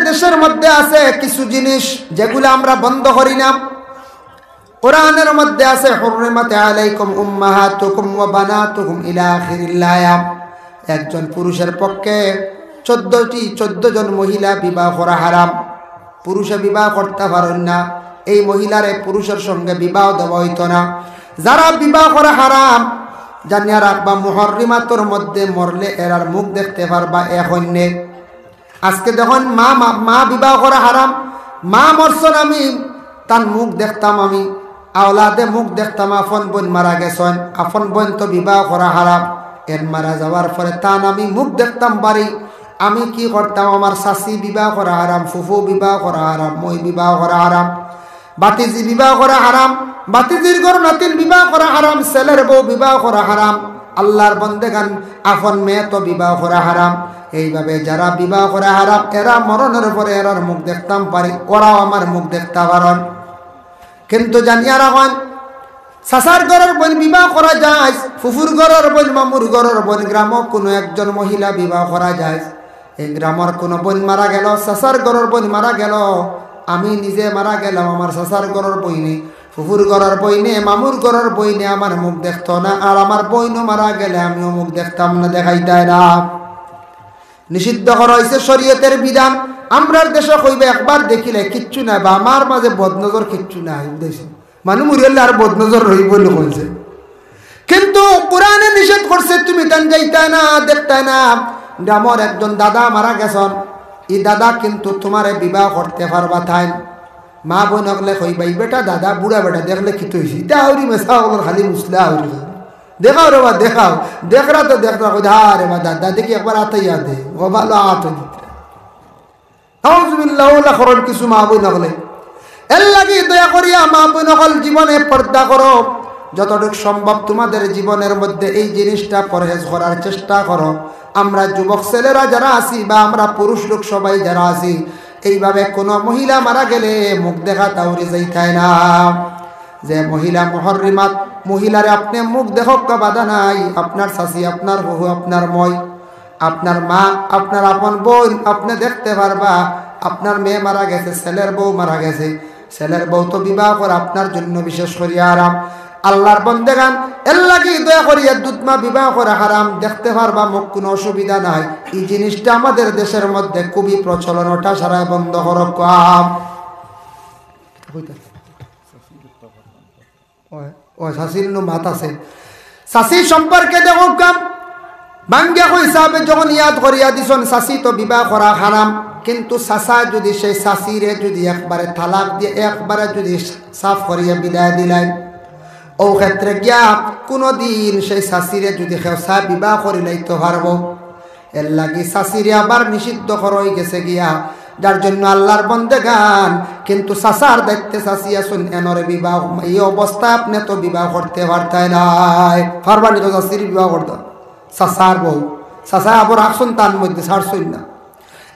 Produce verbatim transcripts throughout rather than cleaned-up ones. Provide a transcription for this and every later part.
দেশের মধ্যে আছে কিছু জিনিস যেগুলো আমরা বন্ধ করি না। কোরআনের মধ্যে আছে, "হুররিমাত আলাইকুম উম্মাহাতুকুম ওয়া বানাতুকুম" ইলা আখিরিল আয়াত। একজন পুরুষের পক্ষে চোদ্দটি, চোদ্দ জন মহিলা বিবাহ করা হারাম। পুরুষে বিবাহ করতে পারেন না, এই মহিলারে পুরুষের সঙ্গে বিবাহ দেওয়া হইতো না। যারা বিবাহ করা হারাম, জানিয়া রাখবা, মুহররিমাতর মধ্যে মরলে এরার মুখ দেখতে পারবা এক অন্যে। আজকে দেখইন মা, মা, মা বিবাহ করা হারাম, মা মরছন আমি, তান মুখ দেখতাম আমি, আওলাদে মুখ দেখতাম, আপন বোন মারা গেছন, আপন বোন তো বিবাহ করা হারাম। এর মারা যাওয়ার পরে তান আমি মুখ দেখতাম পারি, আমি কি করতাম? আমার চাচি বিবাহ করা হারাম, ফুফু বিবাহ করা হারাম, মই বিবাহ করা হারাম, বাতিজি বিবাহ করা হারাম, বাতিজির ঘর নাতিন বিবাহ করা হারাম, ছেলের বউ বিবাহ করা হারাম, আল্লাহর বন্দেগান আপন মেয়ে তো বিবাহ করা হারাম। এইভাবে যারা বিবাহ করা হারাম, এরা মরণের পরে এরার মুখ দেখতাম পারি, ওরাও আমার মুখ দেখতা পারন। কিন্তু জানিয়া রাখইন, চাচার ঘরর বইন বিবাহ করা যায়, ফুফুর ঘরর বইন, মামুর ঘরর বইন, গ্রামো কোনো একজন মহিলা বিবাহ করা যায়। এই গ্রামর কোনো বইন মারা গেল, চাচার ঘরর বইন মারা গেল, আমি নিজে মারা গেলাম, আমার চাচার ঘরর বইনে, ফুফুর ঘরর বইনে, মামুর ঘরর বইনে আমার মুখ দেখতো না, আর আমার বইনও মারা গেলে আমিও মুখ দেখতাম না, দেখাইতায় না। নিষিদ্ধ করা হইছে শরীয়তের বিধান। আমরার দেশে কইবা একবার দেখিলে কিচ্ছু নাই, বা আমার মাঝে বদনজর কিচ্ছু নাই, বুঝাইছে? মানুষ মরিয়ালে আর বদনজর রইব না কইছে। কিন্তু কোরআনে নিষেধ করছে, তুমি তান যাইতায় না, দেখতায় না। গ্রামর একজন দাদা মারা গেছন, ই দাদা কিন্তু তোমারে বিবাহ করতে পারবা তাইন। মা বইন অকলে কইবা, "ই বেটা দাদা, বুড়া বেটা, দেখলে কিতা অইছে? ইতা আউরি মেসা অকলর খালি মুসলা আউরি। দেখাও রে বা, দেখাও।" দেখরা তো দেখরা, কই, "হা রে বা দাদা, দেখি একবার আতাইয়া দে, ও ভালা আত দিতে।" নাউজুবিল্লাহ, ওলা করইন কিছু মা বইন অকলে। এর লাগি দয়া করিয়া মা বইন অকল জীবনে পর্দা করো, যতটুক সম্ভব তোমাদের জীবনের মধ্যে এই জিনিসটা পরহেজ করার চেষ্টা করো। আমরা যুবক ছেলেরা যারা আছি বা আমরা পুরুষ লোক সবাই যারা আছি, এইভাবে কোনো মহিলা মারা গেলে মুখ দেখাত আউরি যাইতায় না। যে মহিলা মুহররিমাত, মহিলারে আপনে মুখ দেখউক্কা বাধা নাই, আপনার চাচি, আপনার ফুফু, আপনার মই, আপনার মা, আপনার আপন বইন, আপনে দেখতে পারবা। আপনার মেয়ে মারা গেছে, ছেলের বউ মারা গেছে, ছেলের বউ তো বিবাহ করা আপনার জন্য বিশেষ করিয়া হারাম। আল্লাহর বন্দেগান, এর লাগি দয়া করিয়া দুধ মা বিবাহ করা হারাম, দেখতে পারবা মুখ, কোনো অসুবিধা নাই। এই জিনিসটা আমাদের দেশের মধ্যে খুবই প্রচলন, ওটা সারায় বন্ধ করউক্কা। ওই, ওই চাচির নু মাত আছে। চাচি সম্পর্কে দেখউক্কা, ভাঙ্গিয়া কই হিসাবে যখন ইয়াদ করিয়া দিছন, চাচি তো বিবাহ করা হারাম, কিন্তু চাচা যদি সেই চাচিরে যদি একবারে তালাক দিয়া একবারে যদি সাফ করিয়া বিদায় দিলাইন, অউ ক্ষেত্রে গিয়া কুনুদিন সেই চাচিরে যদি কেউ চায় বিবাহ করিলাইতো পারবো। এর লাগি চাচিরে আবার নিষিদ্ধ করা অইগেছে গিয়া, যার জন্য আল্লাহর বন্দেগান, কিন্তু চাচার দায়িত্বে চাচি আছইন, এনরে বিবাহ, এই অবস্থায় আপনে তো বিবাহ করতে পারতায় নায়, পারবা নি তো চাচিরে বিবাহ করতা, চাচার বউ, চাচায় আবার রাখছইন তান মধ্যে, ছাড়ছইন না।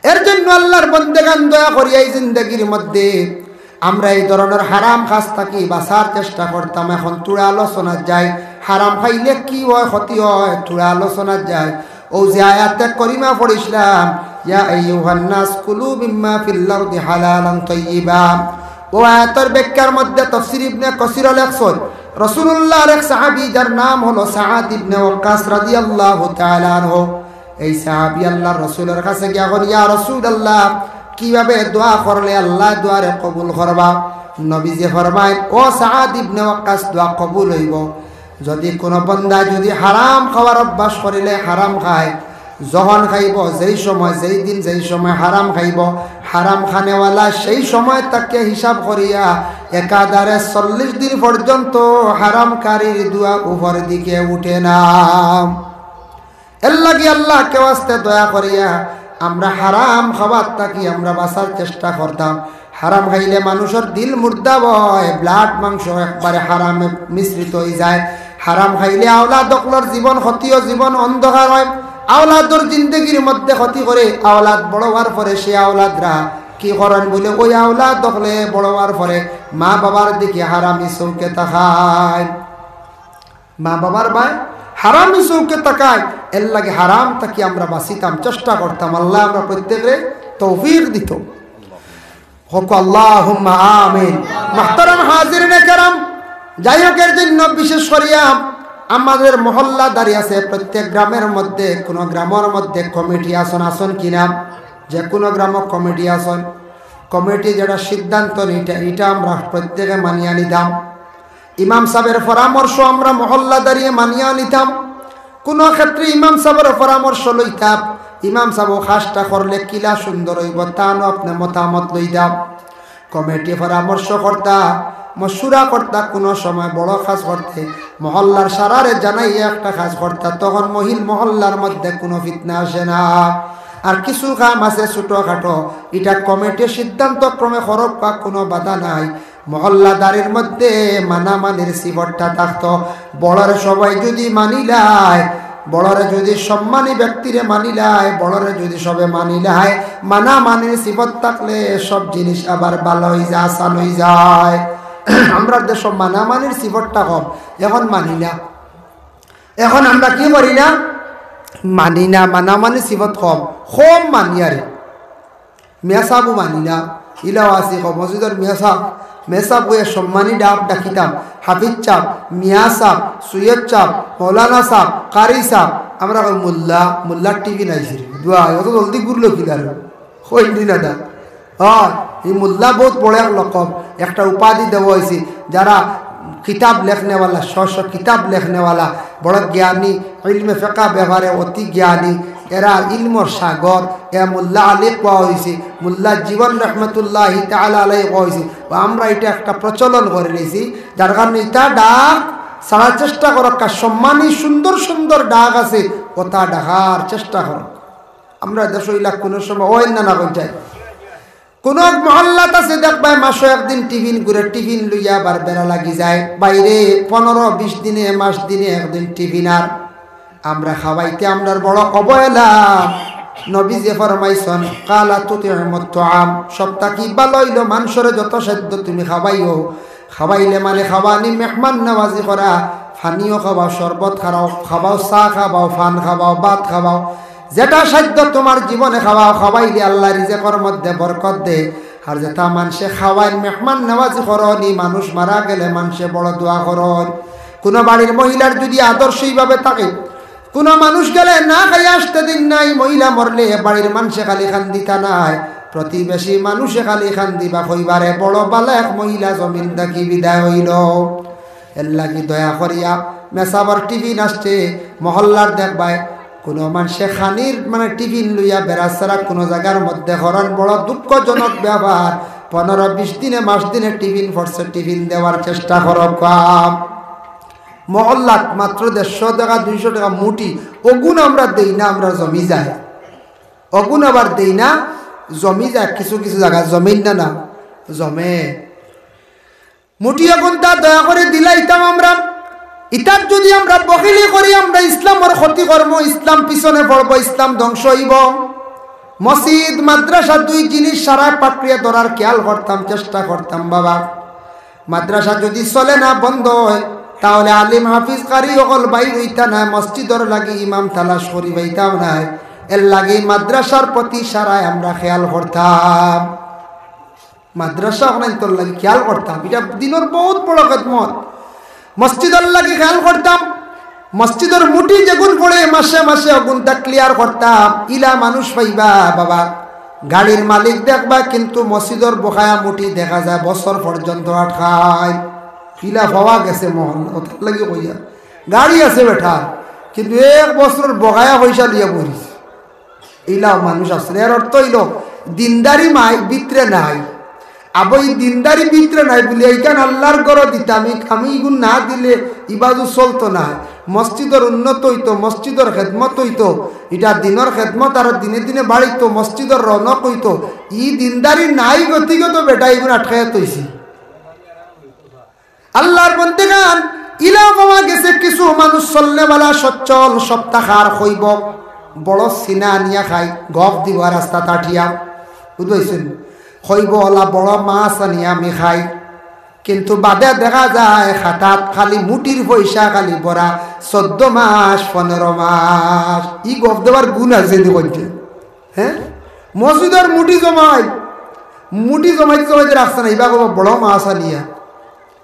এর জন্য আল্লাহর বন্দেগান দয়া করিয়া এই জিন্দেগির মধ্যে আমরা এই ধরনের হারাম কাজ থাকি বাঁচার চেষ্টা করতাম। এখন থুড়া আলোচনা যাই, হারাম খাইলে কি হয়, ক্ষতি হয়, থুড়া আলোচনা যাই। অউ যে আয়াতে করিমা পড়ছিলাম, "ইয়া আইয়ুহান নাস কুলু মিম্মা ফিল আরদি হালালান তাইয়িবা।" অউ আয়াতর ব্যাখ্যার মধ্যে তফসির ইবনে কাসির লেখছইন, রাসূলুল্লাহর এক সাহাবী যার নাম হলো সাআদ ইবনে ওয়াক্কাস রাদিয়াল্লাহু তাআলা আনহু, এই সাহাবী আল্লাহর রাসূলের কাছে গিয়া কইন, "ইয়া রাসূলুল্লাহ, কিভাবে দোয়া করলে আল্লাহ দোয়ারে কবুল করবা?" নবীজি ফরমাইন, "ও সাআদ ইবনে ওয়াক্কাস, দোয়া কবুল অইবো যদি কোনো বন্দা যদি হারাম খাওয়ার অভ্যাস করিলে হারাম খায়, যখন খাইবো, যেই সময়, যেই দিন, যেই সময় হারাম খাইবো, হারাম খানেওয়ালা সেই সময় তাকে হিসাব করিয়া একাধারে চল্লিশ দিন পর্যন্ত হারামকারীর দোয়া উপর দিকে উঠে না।" এর লাগি আল্লাহকে ওয়াস্তে দয়া করিয়া আমরা হারাম খাবার থাকি আমরা বাঁচার চেষ্টা করতাম। হারাম খাইলে মানুষর দিল মুর্দা হয়, ব্লাড মাংস একবারে হারামে মিশ্রিত অই যায়। হারাম খাইলে আওলাদ অকলর জীবন ক্ষতি অয়, জীবন অন্ধকার হয়। আওলাদর জিন্দেগির মধ্যে ক্ষতি করে। আওলাদ বড় অওয়ার পরে সে আওলাদরা কি করেন বুলে, ওই আওলাদ অকলে বড় অওয়ার পরে মা বাবার দিকে হারামি চউখে তাকায়। মা বাবার বায় হারামি চউখে তাকায়। এর লাগি হারাম থাকি আমরা বাঁচিতাম, চেষ্টা করতাম। আল্লাহ আমরা প্রত্যেকরে তৌফিক দিত। হক আল্লাহুম্মা আমিন। মুহতারাম হাজিরিনে কেরাম, যাই হোক, এর জন্য বিশেষ করিয়া আমাদের মহল্লাদারি আছে, প্রত্যেক গ্রামের মধ্যে, কোনো গ্রামের মধ্যে কমিটি আছন, আছন কিনা, যে কোনো গ্রামো কমিটি আছন, কমিটি যেটা সিদ্ধান্ত নিতা, এটা আমরা প্রত্যেকে মানিয়া নিতাম। ইমাম সাহেবের পরামর্শ আমরা মহল্লাদারিয়ে মানিয়া নিতাম। কোনো ক্ষেত্রে ইমাম সাহেবের পরামর্শ লইতাম, ইমাম সাহেব ও কাজটা করলে কিলা সুন্দর হইব, তানও আপনি মতামত লইতাম। কমিটি পরামর্শ করতা, মশুরা করতা, কোনো সময় বড় কাজ করতে মহল্লার সারারে জানাইয়া একটা কাজ করতা, তখন মহিল মহল্লার মধ্যে কোনো ফিতনা আসে না। আর কিছু কাম আছে ছোটোখাটো, এটা কমিটির সিদ্ধান্ত ক্রমে করউক্কা, কোনো বাধা নাই। মহল্লাদারির মধ্যে মানামানির সিফতটা থাকতো। বড়রে সবাই যদি মানিলায়, বড়রে যদি সম্মানী ব্যক্তিরে মানিলায়, বড়রে যদি সবে মানিলায়, মানামানির সিফত থাকলে সব জিনিস আবার ভালা অই যায়, আসান অই যায়। আমরার দেশো মানামানির সিফতটা কম, এখন মানি না। এখন আমরা কি করি না? মানি না, মানামানির সিফত কম, কম মানি। আরে মিয়া সাহেবও মানি না, ইলাও আছি কম, মসজিদর মিয়া সাহেব, মেসাব অইয়া সম্মানী ডাক ডাকিতাম, হাফিজ সাহেব, মিয়া সাহেব, সৈয়দ সাহেব, মৌলানা সাহেব, কারি সাহেব, আমরা কই মোল্লা, মোল্লার টিফিন আইছে রে, দোয়া, অত জলদি ঘুরলো কিলা রে? কইলি না দা। হয়, এই মোল্লা বহুত বড় এক লকব, একটা উপাধি দেওয়া হয়েছে। যারা কিতাব লেখনেওয়ালা, শ শ কিতাব লেখনেওয়ালা, বড় জ্ঞানী, ইলমে ফেকা ব্যাপারে অতি জ্ঞানী, এরা ইলমর সাগর, এ মোল্লা আলী কওয়া হয়েছে, মোল্লা জীবন রহমতুল্লাহি তাআলা আলাইহি কওয়া হয়েছে। বা আমরা এটা একটা প্রচলন করে নিয়েছি, যার কারণে এটা ডাক ছাড়ার চেষ্টা করউক্কা, সম্মানী সুন্দর সুন্দর ডাক আছে, ওটা ডাকার চেষ্টা করউক্কা। আমরা দেশো ইলা কোনো সময় অয় না, না কই যায়। কোনো এক মহল্লাত আছে দেখবায়, মাসো একদিন টিফিন ঘুরে, টিফিন লইয়া আবার বেড়া লাগি যায় বাইরে, পনেরো বিশ দিনে, মাস দিনে একদিন টিফিন। আর আমরা খাওয়াইতে আমরার বড় অবহেলা। নবীজিয়ে ফরমাইছন, "কালা তুতিমুত তাআম", সব থাকি ভালা অইলো মানষরে যত সাধ্য তুমি খাওয়াইও, খাওয়াইলে মানে খাওয়ানি, মেহমান নওয়াজি করা, পানিও খাওয়াও, শরবত খাওয়াও, খাওয়াও, চা খাওয়াও, পান খাওয়াও, ভাত খাওয়াও, যেটা সাধ্য তোমার জীবনে খাওয়াও, খাওয়াইলে আল্লাহ রিজেকর মধ্যে বরকত দে। আর যেটা মানষে খাওয়াইন, মেহমান নওয়াজি করইন, মানুষ মারা গেলে মানষে বড় দোয়া করইন। কোনো বাড়ির মহিলার যদি আদর্শ এইভাবে থাকে, কোনো মানুষ গেলে না খাইয়া আসতে দিন নাই, মহিলা মরলে বাড়ির মানষে খালি কান্দিতা নায়, প্রতিবেশী মানষে খালি কান্দিবা, কইবা রে বড় ভালা এক মহিলা জমিন থাকি বিদায় অইলো। এর লাগি দয়া করিয়া মেসাবর টিফিন আসছে, মহল্লার দেখবায় কোনো মানষে খানির মানে টিফিন লইয়া বেড়া ছাড়া কোনো জাগার মধ্যে করইন, বড় দুঃখজনক ব্যাপার। পনেরো বিশ দিনে, মাস দিনে টিফিন পড়ছে, টিফিন দেওয়ার চেষ্টা করউক্কা। মহল্লাত মাত্র দেড়শো টেকা, দুইশো টেকা মুঠি, অগুন আমরা দেই না, আমরা জমি যায়। অগুন আবার দেই না, জমি যায়, কিছু কিছু জাগা জমিন না, না জমে। মুঠি অগুনতা দয়া করি দিলাইতাম আমরা। ইতাত যদি আমরা বখিলি করি, আমরা ইসলামর ক্ষতি করমু, ইসলাম পিছনে পড়বো, ইসলাম ধ্বংস অইবো। মসজিদ মাদ্রাসা দুই জিনিস সারা পাকড়িয়া ধরার খেয়াল করতাম, চেষ্টা করতাম বাবা। মাদ্রাসা যদি চলে না, বন্ধ অয়, তাহলে আলিম হাফিজ কারি অকল বাইর অইতা নায়, মসজিদর লাগি ইমাম তালাশ করি পাইতাম নায়। এর লাগি মাদ্রাসার প্রতি সারায় আমরা খেয়াল করতাম। মাদ্রাসা অখানতর লাগি খেয়াল করতাম, ইটা দিনর বহুত বড় খেদমত। মসজিদর লাগি খেয়াল করতাম, মসজিদর মুঠি যেগুন পড়ে মাসে মাসে অগুনতা clear করতাম। ইলা মানুষ পাইবা বাবা, গাড়ির মালিক দেখবা, কিন্তু মসজিদর বকায়া মুঠি দেখা যায় বছর পর্যন্ত আটকায়। ইলা পাওয়া গেছে মহল্লা, অতার লাগি কইয়ার। গাড়ি আছে বেটার, কিন্তু এক বছরর বকায়া পয়সা লইয়া বইছে। ইলাও মানুষ আছে। এর অর্থ অইলো, দিনদারি মাই ভিতরে নাই। আবো ই দিনদারি ভিতরে নাই বুলিয়া ইখান আল্লার ঘরো দিতাম, ই-, আমি ইগুন না দিলে ই বাজু চলতো নায়। মসজিদর উন্নত অইতো, মসজিদর খেদমত অইতো, ইটা দিনর খেদমত আরো দিনে দিনে বাড়িতো, মসজিদর রৌনক অইতো। ই দিনদারি নাই গতিকে তো বেটা ইগুন আটকাইয়া থইছি। আল্লার বন্দেগান, ইলা পাওয়া গেছে কিছু মানুষ চলনেওয়ালা, সচ্ছল, সপ্তাহার কইবো, বড় সিনা আনিয়া খাই, গফ দিবো রাস্তাত আটিয়া, বুঝবাইছইন? কইবো, "অলা বড় মাছ আনিয়া আমি খাই।" কিন্তু বাদে দেখা যায় খাতাত খালি মুঠির পয়সা খালি ভরা, চৌদ্দ মাস, পনেরো মাস। ই গফ দেওয়ার গুণ আছে নি কইতে? হ্যাঁ? মসজিদর মুঠি জমাই, মুঠি জমাইতে জমাইতে রাখছে না, ইবা কইবা বড় মাছ আনিয়া,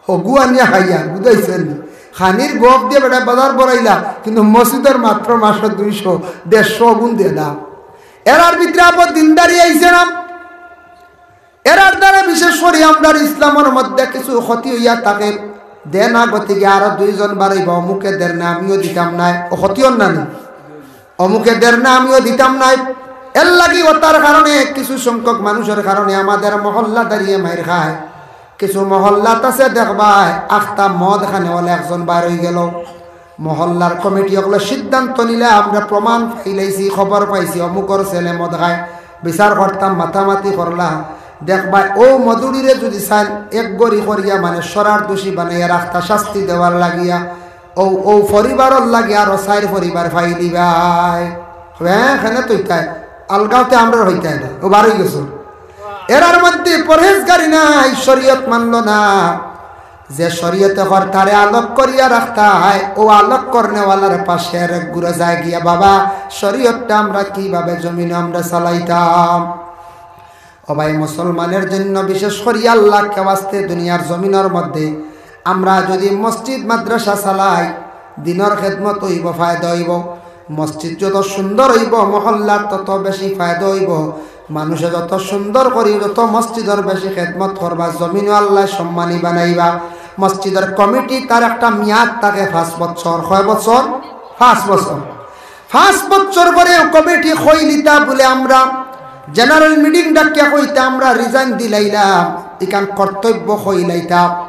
হগু আনিয়া খাইয়া, বুঝাইছেন নি? খানির গফ দিয়া বেটা বাজার বড়াইলা, কিন্তু মসজিদর মাত্র মাসো দুইশো, দেড়শো গুণ দেয় না। এরার ভিতরে আবার দিনদারি আইছে না। এরার দ্বারা বিশেষ করি আমরার ইসলামর মধ্যে কিছু ক্ষতি হইয়া থাকে, দে না গতিকে আরো দুইজন বাড়াইবা, অমুকে দের না, আমিও দিতাম নায়, ও ক্ষতি অর না নি? অমুকে দের না, আমিও দিতাম নায়। এর লাগি ওটার কারণে, কিছু সংখ্যক মানুষের কারণে আমাদের মহল্লাদারিয়ে মাইর খায়। কিছু মহল্লাত আছে দেখবায়, আখতা মদ খানে ওলা একজন বার হয়ে গেল। মহল্লার কমিটি অকলে সিদ্ধান্ত নিলা, আমরা প্রমাণ পাইলাইছি, খবর পাইছি, অমুকর ছেলে মদ খায়, বিচার করতাম, মাতামাতি করলা। দেখবায়, ও মদুরিরে যদি চাইন, এক গড়ি করিয়া মানে সরার দোষী বানাইয়া রাখতা শাস্তি দেওয়ার লাগিয়া, ও, ও পরিবারর লাগি আরো চাইর পরিবার পাইলিবায়। হ্যাঁ, এখানে তো ইতায়, আলগাওতে আমরা হইতায় না, ও বারই গেছো। এরার মধ্যে পরহেজগারি নাই, শরীয়ত মানলো না। যে শরীয়তে কর তারে আলোক করিয়া রাখতা হয়, ও আলোক করনেওয়ালার পাশে আর এক গুঁড়া যায় গিয়া, বাবা, শরীয়তটা আমরা কিভাবে জমিনে আমরা চালাইতাম? ও ভাই, মুসলমানের জন্য বিশেষ করি আল্লাহকে ওয়াস্তে দুনিয়ার জমিনের মধ্যে আমরা যদি মসজিদ মাদ্রাসা চালাই, দিনর খেদমত হইব, ফায়দা হইব। মসজিদ যত সুন্দর হইব, মহল্লার তত বেশি ফায়দা হইব। মানুষে যত সুন্দর করি, যত মসজিদর বেশি খেদমত করবা, জমিনও আল্লাহ সম্মানী বানাইবা। মসজিদর কমিটি তার একটা মেয়াদ থাকে পাঁচ বছর। কয় বছর? পাঁচ বছর। পাঁচ বছর পরে কমিটি কইলিতা বলে আমরা জেনারেল মিটিং ডাকিয়া কইতা আমরা রিজাইন দিলাইলাম, ইখান কর্তব্য কইলাইতা।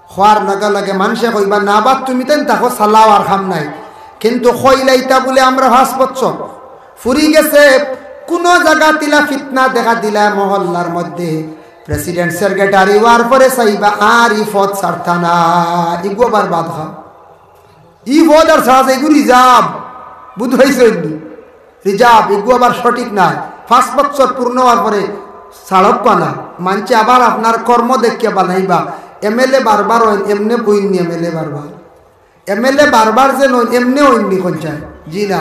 খোয়ার লগে লগে মানুষে কইবা, "না বা তুমি তেন তাকো চালাও আর কাম নাই।" কিন্তু কইলাইতা বলে আমরা পাঁচ বছর ফুরি গেছে, কোনো জায়গা তিলা ফিতনা দেখা দিলা মহল্লার মধ্যে, প্রেসিডেন্ট সেক্রেটারি হওয়ার পরে চাইবা আর ই পদ ছাড়তা না, ইগু আবার বাদ খা। ই পদ আর ছাড়া যায়, ইগু রিজার্ভ, বুঝ পাইছো? রিজার্ভ, ইগু আবার সঠিক নাই। পাঁচ বছর পূর্ণ হওয়ার পরে ছাড়ক পানা, মানছে আবার আপনার কর্ম দেখিয়া বানাইবা। এমএলএ বারবার হইন, এমনে বইননি এমএলএ বারবার। এমএলএ বারবার যে নইন, এমনে হইননি কইন চাই? জি না।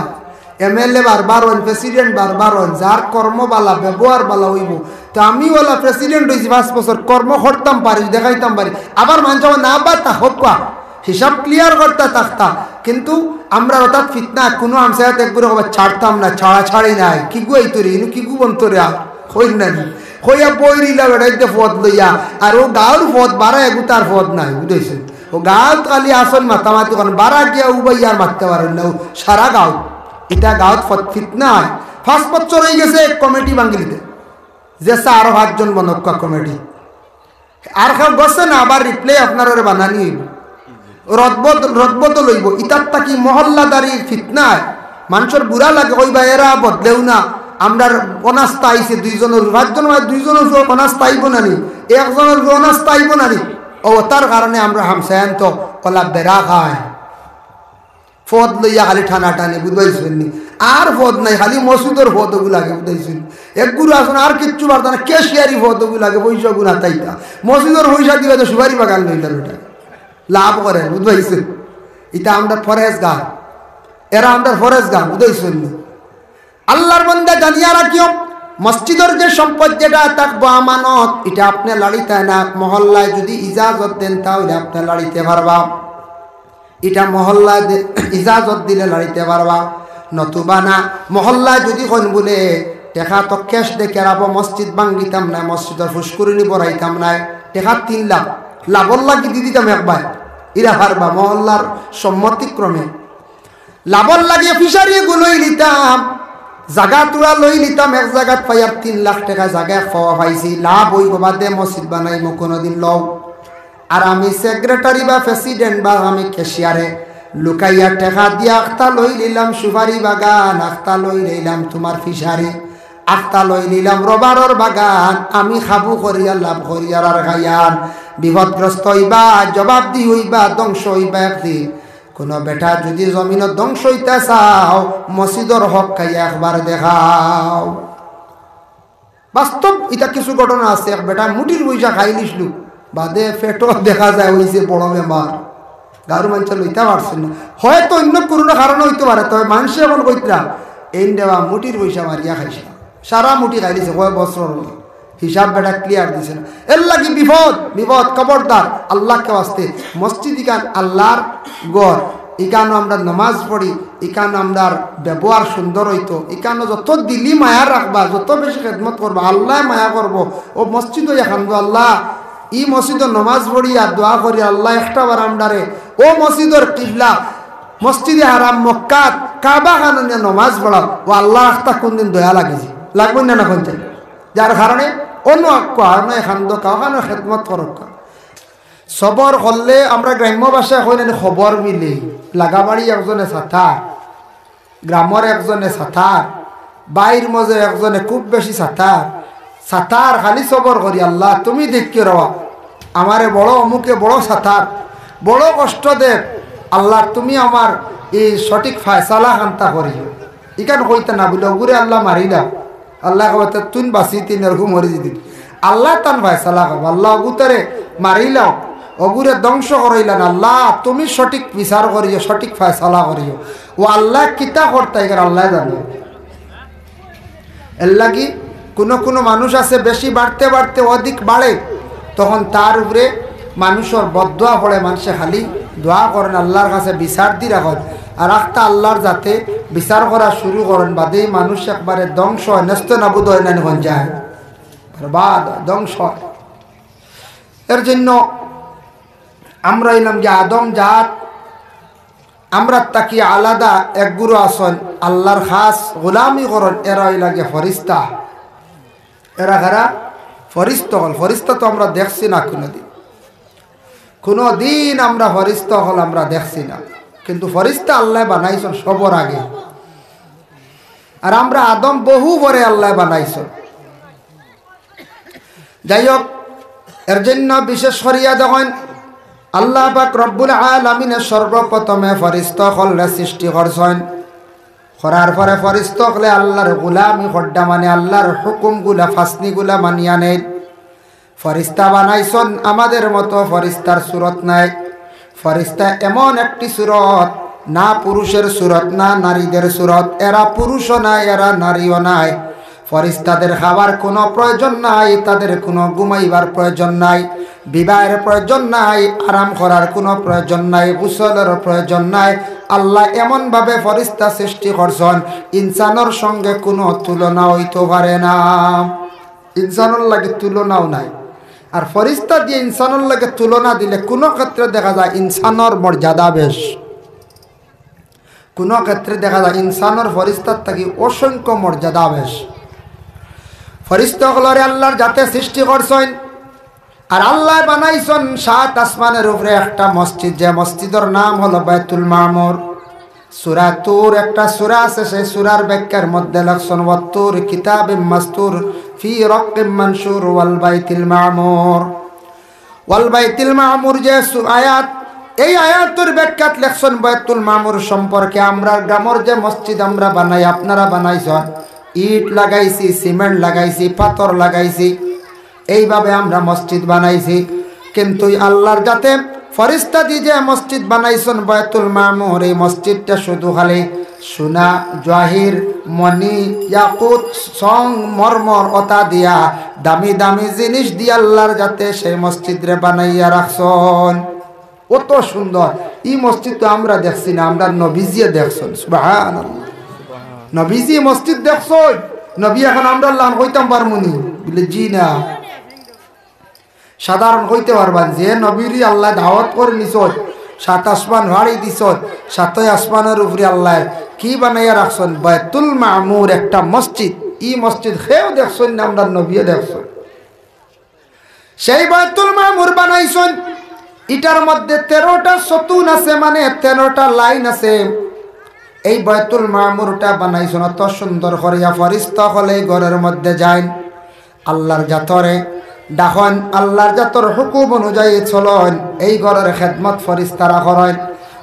এমএলএ বারবার হইন, প্রেসিডেন্ট বারবার হইন, যার কর্ম বালা, ব্যবহার বালা হইব। তো আমি ওলা প্রেসিডেন্ট হইছি পাঁচ বছর, কর্ম করতাম পারি, দেখাইতাম পারি, আবার মানছে না বা তা হোক বা হিসাব ক্লিয়ার করতা থাকতা, কিন্তু আমরা হঠাৎ ফিতনা, কোনো আমসায়াত একবারে কবার ছাড়তাম না, ছাড়াছাড়ি নাই, কিগু আইতো রে, ইনু কিগু বনতো রে, আর কইর না নি। কইয়া বই রইলা বেড়াইতে পদ লইয়া, আর ও গাঁওর পদ বারা এগু তার পদ নাই, বুঝাইছে? ও গাঁওত খালি আসন মাতামাতি করেন, বারা গিয়া উবাই আর মাততে পারেন না, ও সারা গাঁও। এটা গাঁওত ফত-, ফিতনা হয়। পাঁচ বছর হয়ে গেছে, কমিটি ভাঙিলিতে। যে চা আরো পাঁচজন বনক্কা কমিটি। আর কেউ গছে না, আবার রিপ্লে আপনার ওরে বানানি হইব। রদবদ-, রদবদল হইব। ইতার থাকি মহল্লাদারি ফিতনায় মানুষের বুরা লাগে, কইবা, "এরা বদলেও না, আমরার অনাস্থা আইছে দুইজনের, পাঁচজন মানে দুইজনের উপর অনাস্থা আইব না নি, একজনের উপর অনাস্থা আইব না নি।" ও, তার কারণে আমরা হামসায়ান তো ওলা বেড়া খায়। পদ লইয়া খালি টানাটানি, বুঝবাইছেন নি? আর পদ নাই, খালি মসজিদর পদ ওগু লাগে, বুঝবাইছেন? এক গুরু আসুন, আর কিচ্ছু পারতা না, ক্যাশিয়ারি পদ ওগু লাগে, পয়সা গুণ হাতাইতা। মসজিদর পয়সা দিবা তো সুপারি বাগান লইলা বেটা। লাভ করে, বুঝবাইছেন? ইটা আমরা ফরেজগার, এরা আমরা ফরেজগার, বুঝবাইছেন নি? আল্লাহর বান্দা জানিয়া রাখিও, মসজিদর যে সম্পদ যেটা থাকবো আমানত, এটা আপনি লাড়িতা না। মহল্লায় যদি ইজাজত দেন, তাহলে আপনি লাড়িতে পারবা। এটা মহল্লায় দে-, ইজাজত দিলে লাড়িতে পারবা, নতুবা না। মহল্লায় যদি কইন বলে, "টেকা তো ক্যাশ দেখে রাখবো, মসজিদ ভাঙ্গিতাম না, মসজিদর ফুসকুরিনি বড়াইতাম না, টেকা তিন লাখ লাভর লাগি দি দিতাম একবার", ইরা পারবা মহল্লার সম্মতিক্রমে। লাভর লাগি ফিশারি গু লই লিতাম, জাগা তুড়া লই লিতাম, এক জাগাত পাইয়ার তিন লাখ টেকা জাগা এক পাওয়া পাইছি, লাভ হইব বাদে মসজিদ বানাইমু কোনোদিন লও। আর আমি সেক্রেটারি বা প্রেসিডেন্ট বা আমি ক্যাশিয়ারে লুকাইয়া টেকা দিয়া আখতা লই লিলাম সুপারি বাগান, আখতা লই লিলাম তোমার ফিশারি, আখতা লই লিলাম রবারর বাগান, আমি খাবু করিয়া লাভ করিয়ার আর খাইয়ার। বিপদগ্রস্ত হইবা, জবাবদি হইবা, ধ্বংস হইবা একদিন। কোনো বেটা যদি জমিনো ধ্বংস হইতা চাও, মসজিদর হক খাইয়া একবার দেখাও। বাস্তব, ইটা কিছু ঘটনা আছে। এক বেটা মুঠির পয়সা খাই নিছিল, বাদে পেটো দেখা যায় হইছে বড় বেমার, গাঁওর মানষে লইতা পারছে না। হয়তো অন্য কোনো কারণে হইতে পারে, তবে মানষে এখন কইতরা, "এইন দেবা মুঠির পয়সা মারিয়া খাইছিলাম।" সারা মুঠি খাইলিছে কয় বছর অইলো। হিসাব বেটা ক্লিয়ার দিছে না। এর লাগি বিপদ, বিপদ, খবরদার, আল্লাহকে ওয়াস্তে। মসজিদ ইখান আল্লাহর ঘর, ইখানো আমরা নমাজ পড়ি, ইখানো আমরার ব্যবহার সুন্দর অইতো, ইখানো যত দিলি মায়া রাখবা, যত বেশি খেদমত করবা, আল্লায় মায়া করবো। অউ মসজিদো ইখান গো আল্লাহ, ই মসজিদো নমাজ পড়ি আর দোয়া করি, আল্লাহ একটা বার আমরারে অউ মসজিদর কিবলা, মসজিদে হারাম মক্কাত কাবা খানো নিয়া নমাজ পড়াও, অউ আল্লাহর আখতা কুনদিন দয়া লাগিছে, লাগবো না, না কইন চাই? যার কারণে অন্য এক কারণে এখান দোকা ওখানে খেদমত করক্কা। সবর করলে আমরা গ্রাম্য ভাষায় কই না নি, খবর মিলে। লাগাবাড়ি একজনে সাতার, গ্রামর একজনে সাতার, বাইর মজে একজনে খুব বেশি সাতার, সাতার খালি সবর করি, আল্লাহ তুমি দেখিও রেবা, আমারে বড় অমুকে বড় সাতার, বড় কষ্ট দের, আল্লাহ তুমি আমার এই সঠিক ফয়সালা খান্তা করিও। ইখান কইতা না বুলে, অগুরে আল্লাহ মারিলাও। আল্লাহ কইবা, "তে তুইন বাঁচি তিন এরকম মরি যদি।" আল্লাহ তান ফয়সালা করবা, আল্লাহ অগুতারে মারিলাও, অগুরে ধ্বংস করাইলা না, আল্লাহ তুমি সঠিক বিচার করিও, সঠিক ফয়সালা করিও। অউ আল্লাহ কিতা করতা ইখান আল্লাহ জানে। এর লাগি কুনু কুনু মানুষ আছে বেশি বাড়তে বাড়তে অধিক বাড়ে, তখন তার উপরে মানুষর বদদোয়া পড়ে, মানষে খালি দোয়া করইন, আল্লাহর কাছে বিচার দি রাখইন। আর আখতা আল্লাহর যাতে বিচার করা শুরু করইন, বাদেই মানুষ একবারে ধ্বংস অয়, নেস্ত নাবুদ অয়, নানি কইন চাই, বরবাদ অয়, ধ্বংস অয়। এর জন্য আমরা অইলাম যে আদম জাত, আমরার থাকি আলাদা এক গুরু আছইন, আল্লাহর খাস গোলামি করইন, এরা অইলা গিয়া ফরিস্তা। এরা কারা? ফরিস্তা অকল। ফরিস্তা তো আমরা দেখছি না কুনুদিন, কুনুদিন আমরা ফরিস্তা অকল আমরা দেখছি না, কিন্তু ফরিস্তা আল্লায় বানাইছইন সবর আগে। আর আমরা আদম বহু পরে আল্লায় বানাইছইন। যাই হোক, এর জন্য বিশেষ করিয়া দেখইন, আল্লাহ পাক রব্বুল আলামিনে সর্বপ্রথমে ফরিস্তা অকলরে সৃষ্টি করছইন। করার পরে ফরিস্তা অকলে আল্লাহর গোলামি কররা, মানে আল্লাহর হুকুমগুলা, ফাসনিগুলা মানিয়া নেইন। ফরিস্তা বানাইছইন, আমাদের মতো ফরিস্তার সুরত নায়। ফরিস্তা এমন একটি সুরত, না পুরুষের সুরত, না নারীদের সুরত, এরা পুরুষও নায়, এরা নারীও নায়। ফরিস্তাদের খাওয়ার কুনু প্রয়োজন নাই, তাদের কুনু ঘুমাইবার প্রয়োজন নাই, বিবাহের প্রয়োজন নাই, আরাম করার কুনু প্রয়োজন নাই, গোসলর প্রয়োজন নাই। আল্লায় এমনভাবে ফরিস্তা সৃষ্টি করছইন, ইনসানর সঙ্গে কুনু তুলনা অইতো পারে না। ইনসানর লগে তুলনাও নাই। আর ফরিস্তা দিয়া ইনসানর লগে তুলনা দিলে কুনু ক্ষেত্রে দেখা যায় ইনসানর মর্যাদা বেশ, কুনু ক্ষেত্রে দেখা যায় ইনসানর ফরিস্তার থাকি অসংখ্য মর্যাদা বেশ। ফরিস্তা অকলরে আল্লাহর জাতে সৃষ্টি করছইন, আর আল্লায় বানাইছইন সাত আসমানের উপরে একটা মসজিদ, যে মসজিদর নাম অইলো বায়তুল মামুর। সূরা তুর, একটা সূরা আছে, সেই সূরার ব্যাখ্যার মধ্যে লেখছইন, "ওয়াত্তুর কিতাবিম মাসতুর ফি রাক্কিম মানশুর ওয়াল বাইতিল মামুর।" ওয়াল বাইতিল মামুর যে সু-, আয়াত, এই আয়াতর ব্যাখ্যাত লেখছইন বায়তুল মামুর সম্পর্কে, আমরার গ্রামর যে মসজিদ আমরা বানাই, আপনারা বানাইছইন, ইট লাগাইছি, সিমেন্ট লাগাইছি, পাথর লাগাইছি, এইভাবে আমরা মসজিদ বানাইছি। কিন্তু আল্লাহর জাতে ফরিস্তা দি যে মসজিদ বানাইছইন বায়তুল মামুর, এই মসজিদটা শুধু খালি সোনা, জহির, মণি, ইয়াকুত, সং, মরমর, অতা দিয়া, দামি দামি জিনিস দিয়া আল্লাহর জাতে সেই মসজিদরে বানাইয়া রাখছইন। অত সুন্দর। ই মসজিদ তো আমরা দেখছি না, আমরার নবীজিয়ে দেখছইন। সুবহানাল্লাহ। নবীজি মসজিদ দেখছইন? নবী অখন আমরার লাখান কইতাম পারমুনি? বুলে, "জি না।" সাধারণ কইতে পারবা নি, যে নবীরে আল্লায় দাওয়াত করি নিছইন, সাত আসমান ফাড়ি দিছইন, সাতই আসমানর উপরে আল্লায় কি বানাইয়া রাখছইন? বায়তুল মামুর একটা মসজিদ। ই মসজিদ কেউ দেখছইন না, আমরার নবীয়ে দেখছইন। সেই বায়তুল মামুর বানাইছইন, ইটার মধ্যে তেরোটা সতুন আছে, মানে তেরোটা লাইন আছে। এই বায়তুল মামুরটা বানাইছইন অত সুন্দর করিয়া, ফরিস্তা অকলে ঘরর মধ্যে যাইন, আল্লাহর জাতরে ডাকইন, আল্লাহর জাতর হুকুম অনুযায়ী চলইন, এই ঘরর খেদমত ফরিস্তারা করইন।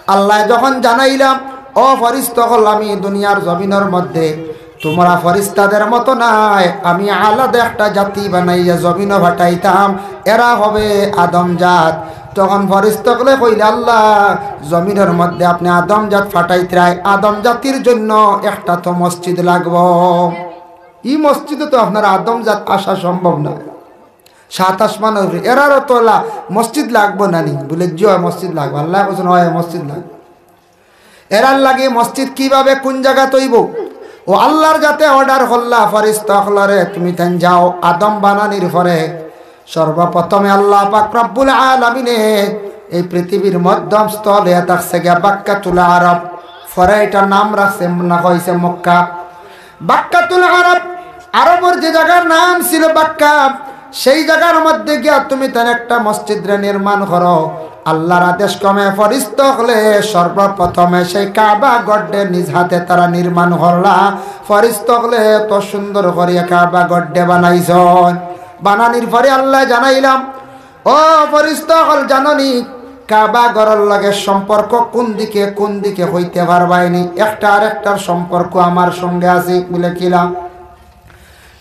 আল্লায় যখন জানাইলা, "ও ফরিস্তা অকল, আমি দুনিয়ার জমিনর মধ্যে তুমরা ফরিস্তাদের মতো নায়, আমি আলাদা একটা জাতি বানাইয়া জমিনো পাঠাইতাম, এরা হবে আদম জাত।" তখন ফরিস্তা অকলে কইলা, "আল্লাহ, জমিনর মধ্যে আপনে আদম জাত পাঠাইতরায়, আদম জাতির জন্য একটা তো মসজিদ লাগবো।" ই মসজিদো তো আপনার আদম জাত আসা সম্ভব নায়। সাত আসমানর উপরে, এরারও তো অলা মসজিদ লাগবো না নি? বলে, "জি অয়, মসজিদ লাগবো।" আল্লায় কইছইন, "অয়, মসজিদ লাগবো।" এরার লাগি মসজিদ কিভাবে, কুন জাগাত অইবো? ও আল্লার জাতে order করলা, "ফিরিস্তা অকলরে, তুমি তাইন যাও।" আদম বানানির পরে সর্বপ্রথমে আল্লাহ পাক রব্বুল আলামিনে এই পৃথিবীর মধ্যম স্থল অইয়া থাকছে গিয়া বাক্কাতুল আরব, পরে ইটার নাম রাখছে না, কইছে মক্কা। বাক্কাতুল আরব, আরবর যে জাগার নাম ছিল বাক্কা, সেই জাগার মধ্যে গিয়া তুমি তাইন একটা মসজিদরে নির্মাণ করো। আল্লার আদেশ ক্রমে ফিরিস্তা অকলে সর্বপ্রথমে সেই কাবা ঘররে নিজ হাতে তারা নির্মাণ করলা। ফিরিস্তা অকলে এত সুন্দর করিয়া কাবা ঘররে বানাইছইন। বানানির পরে আল্লায় জানাইলা, "ও ফিরিস্তা অকল, জানো নি কাবা ঘরর লগে সম্পর্ক কুন দিকে, কুন দিকে কইতে পারবায় নি? একটা আরেকটার সম্পর্ক আমার সঙ্গে আছে।" বলে, "কিলা?"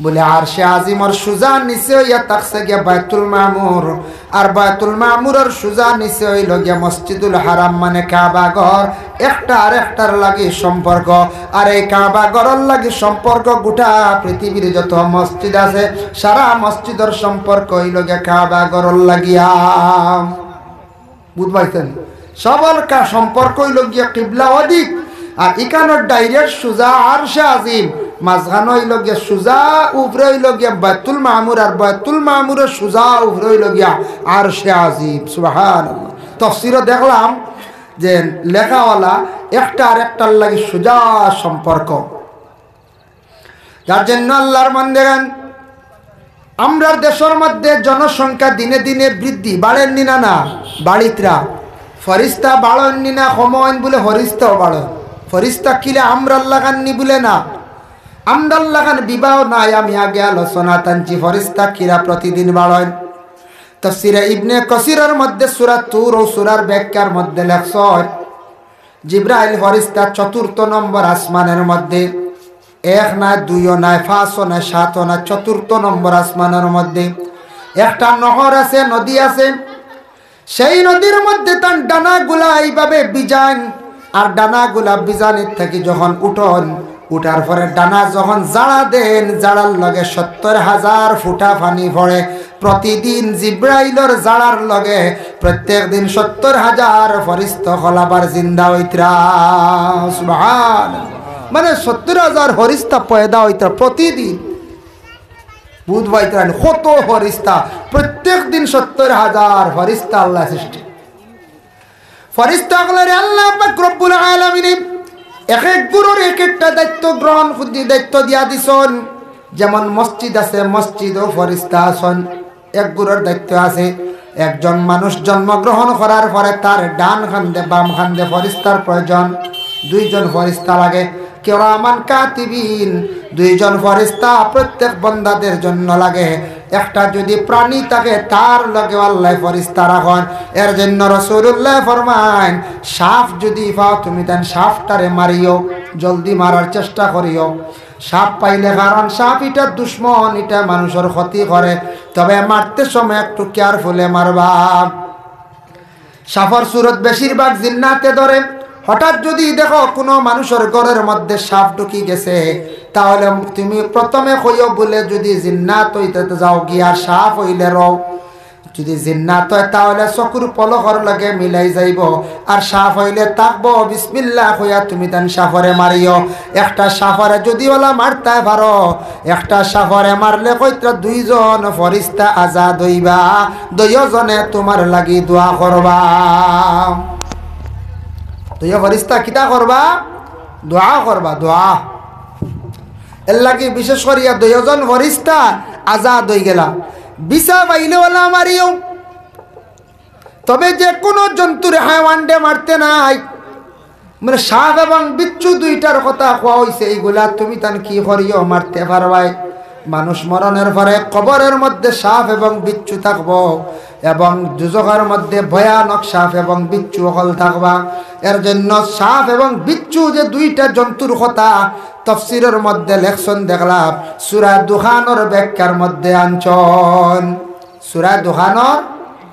বলে, "আরশে আজিমর সুজা নিচে অইয়া থাকছে গিয়া বায়তুল মামুর, আর বায়তুল মামুরর সুজা নিচে অইলো গিয়া মসজিদুল হারাম, মানে কাবা ঘর। একটা আরেকটার লাগি সম্পর্ক, আর এই কাবা ঘরর লাগি সম্পর্ক গোটা পৃথিবীর যত মসজিদ আছে, সারা মসজিদর সম্পর্ক অইলো গিয়া কাবা ঘরর লাগিয়া।" বুঝ পাইছইন? সবর কা-, সম্পর্ক অইলো গিয়া কিবলা অদিক, আর ইখানর direct সুজা আরশে আজিম, মাঝখানো অইলো গিয়া সুজা, উপরে অইলো গিয়া বায়তুল মামুর, আর বায়তুল মামুরর সুজা উপরে অইলো গিয়া আরশে আজিম। সুবহানাল্লাহ। তফসিরো দেখলাম যে লেখাওয়ালা একটা আরেকটার লাগি সুজা সম্পর্ক। যার জন্য আল্লার বান্দেগান, আমরার দেশর মধ্যে জনসংখ্যা দিনে দিনে বৃদ্ধি, বাড়ের নি না, না, বাড়িতরা। ফিরিস্তা বাড়ইন নি না, কমইন? বলে, ফিরিস্তাও বাড়ইন। ফিরিস্তা কিলা আমরার লাখান নি? বলে, না, আমরার লাখান বিবাহ নাই, আমি আগে আলোচনা টানছি, ফিরিস্তা কিলা প্রতিদিন বাড়ইন। তফসিরে ইবনে কাসিরর মধ্যে সূরা তুর ও সূরার ব্যাখ্যার মধ্যে লেখছইন, জিব্রাইল ফিরিস্তা চতুর্থ নম্বর আসমানর মধ্যে, এক নায়, দুইও নায়, পাঁচও নায়, সাতও নায়, চতুর্থ নম্বর আসমানর মধ্যে একটা নহর আছে, নদী আছে। সেই নদীর মধ্যে তান ডানাগুলা এইভাবে ভিজাইন, আর ডানাগুলা ভিজানির থাকি যখন উঠইন, উঠার পরে ডানা যখন ঝাড়া দেইন, ঝাড়ার লগে সত্তর হাজার ফুটা পানি পড়ে। প্রতিদিন জিব্রাইলর ঝাড়ার লগে প্রত্যেক দিন সত্তর হাজার ফিরিস্তা অকল আবার জিন্দা অইতরা। সুবহানাল্লাহ। মানে সত্তর হাজার ফিরিস্তা পয়দা অইতরা প্রতিদিন। বুঝ পাইতরা নি? কত ফিরিস্তা, প্রত্যেক দিন সত্তর হাজার ফিরিস্তা আল্লায় সৃষ্টি। ফিরিস্তা অকলরে আল্লাহ পাক রব্বুল আলামিনে এক এক গুরুর এক একটা দায়িত্ব গ্রহণ, দায়িত্ব দিয়া দিছইন। যেমন মসজিদ আছে, মসজিদও ফিরিস্তা আছইন, এক গুরুর দায়িত্ব আছে। একজন মানুষ জন্মগ্রহণ করার পরে তার ডান কান্দে, বাম কান্দে ফিরিস্তার প্রয়োজন, দুইজন ফিরিস্তা লাগে। কিরামান কাতিবিন, দুইজন ফিরিস্তা প্রত্যেক বন্দাদের জন্য লাগে। একটা যদি প্রাণী থাকে, তার লগেও আল্লায় ফিরিস্তা রাখইন। এর জন্য রাসূলুল্লায় ফরমাইন, সাপ যদি পাও তুমি, তান সাপটারে মারিও, জলদি মারার চেষ্টা করিও। সাপ পাইলে, কারণ সাপ ইটা দুশমন, ইটা মানুষর ক্ষতি করে, তবে মারতে সময় একটু careful এ মারবা। সাপর সুরত বেশিরভাগ জিন্নাতে ধরে। হঠাৎ যদি দেখো কুনু মানুষর ঘরর মধ্যে সাপ ঢুকি গেছে, তাহলে তুমি প্রথমে কইও বুলে, যদি জিন্নাত অইতে তো যাও গিয়া, সাপ অইলে রও। যদি জিন্নাত অয়, তাহলে চকুর পলকর লগে মিলাই যাইবো। আর সাপ অইলে থাকবো, বিসমিল্লাহ কইয়া তুমি তান সাপরে মারিও। একটা সাপরে যদি ওলা মারতায় পারো, একটা সাপরে মারলে কইতরা দুইজন ফিরিস্তা আজাদ অইবা, দুইওজনে তুমার লাগি দোয়া করবা। দুইও ফিরিস্তা কিতা করবা? দোয়া করবা, দোয়া। এর লাগি বিশেষ করিয়া দুইওজন ফিরিস্তা আজাদ অইগেলা। বিছা পাইলে ওলা মারিও। তবে যে কুনু জন্তুরে, হায়ওয়ানরে মারতে নাই। মানে সাপ এবং বিচ্ছু দুইটার কথা কওয়া অইছে, ইগুলা তুমি তান কি করিও মারতে পারবায়। মানুষ মরণর পরে কবরর মধ্যে সাপ এবং বিচ্ছু থাকবো, এবং দুজখর মধ্যে ভয়ানক সাপ এবং বিচ্ছু অকল থাকবা। এর জন্য সাপ এবং বিচ্ছু যে দুইটা জন্তুর কথা তফসিরর মধ্যে লেখছইন দেখলাম, সূরা দুখানর ব্যাখ্যার মধ্যে আনছইন। সূরা দুখানর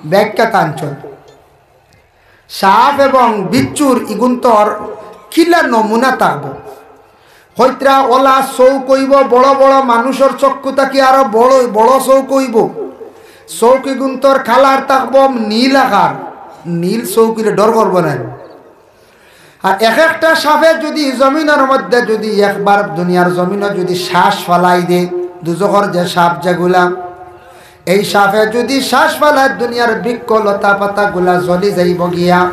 ব্যাখ্যাত আনছইন। সাপ এবং বিচ্ছুর ইগুন্তর কিলা নমুনা থাকবো। কইতরা অলা চউখ অইবো, বড় বড় মানুষর চক্ষু থাকি আরো বড় বড় চউখ অইবো। চউখ ইগুন্তর কালার থাকবো নীল আকার, নীল চউখ অইলে ডর করবো না। আর এক একটা সাপে যুদি জমিনর মধ্যে যুদি একবার দুনিয়ার জমিনো যুদি শ্বাস ফালাই দে, দুজখর যে সাপ যেগুলা, এই সাপে যুদি শ্বাস ফালায়, দুনিয়ার বৃক্ষ লতা পাতাগুলা জ্বলি যাইবো গিয়া।